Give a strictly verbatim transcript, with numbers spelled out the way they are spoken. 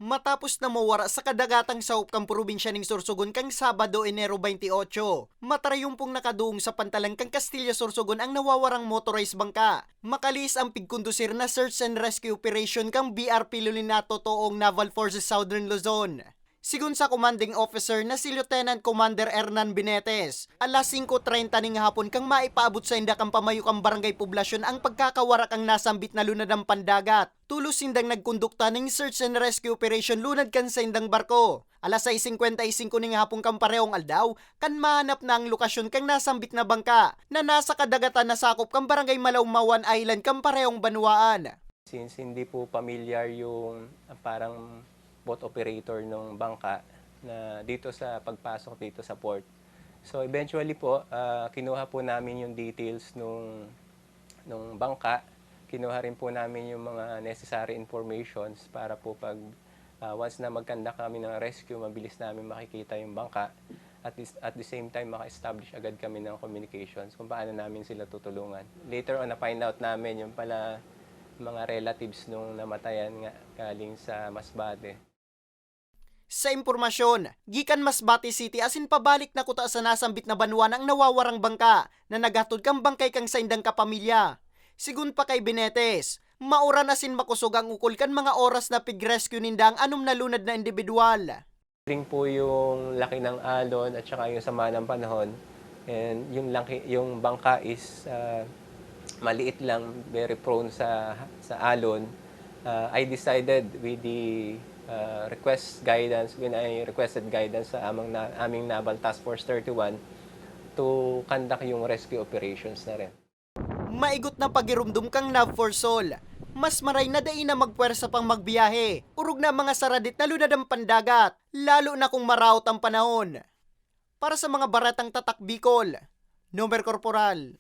Matapos na mawara sa kadagatang sahop kan probinsya ning Sorsogon kan Sabado, Enero twenty-eight, matarayumpong nakaduong sa pantalan kan Castilla, Sorsogon ang nawawarang motorized bangka. Makalihis an pigkondusir na search and rescue operation kan B R P Lolinato toong Naval Forces Southern Luzon. Sigon sa commanding officer na si Lieutenant Commander Hernan Benetes, alas singko treinta ning hapon kan maipaabot sainda kan pamayo kan barangay poblasyon ang pagkakawara kan nasambit na lunadang pandagat. Tolos sindang nagkondukta ning search and rescue operation lunad kan saindang barko. Alas sais singkwenta y singko ning hapon kan parehong aldaw, kan mahanap na ang lokasyon kan nasambit na bangka na nasa kadagatan na sakop kan Barangay Malawmawan Island kan parehong banwaan. Since hindi po pamilyar yung, ah, parang boat operator ng bangka na dito sa pagpasok dito sa port. So eventually po, ah, kinuha po namin yung details nung, nung bangka. Kinuha rin po namin yung mga necessary informations para po pag, ah, once na mag-conduct kami ng rescue, mabilis namin makikita yung bangka. At this, at the same time, maka-establish agad kami ng communications kung paano namin sila tutulungan. Later on, na-find out namin yung pala mga relatives nung namatayan nga galing sa Masbate. Sa impormasyon, gikan Masbate City asin pabalik na kuta sa nasambit na banwa na ang nawawarang bangka na naghatod kan bangkay kan saindang kapamilya. Sigon pa kay Benetes, mauran asin makosog ang ukol kan mga oras na pig-rescue ninda ang anom na lunad na indibidwal. Ring po yung laki ng alon at saka yung sama ng panahon. And yung laki, yung bangka is, ah, maliit lang, very prone sa, sa alon. Ah, I decided with the, ah, request guidance, when I requested guidance sa amang na, aming Naval Task Force thirty-one to conduct yung rescue operations na rin. Maigot na pagiromdom kan NAVFORSOL. Mas maray na dai na magpwersa pang magbiyahe, orog na mga saradit na lunad ang pandagat, lalo na kung maraot ang panahon. Para sa mga baretang Tatak Bicol, Nomer Corporal.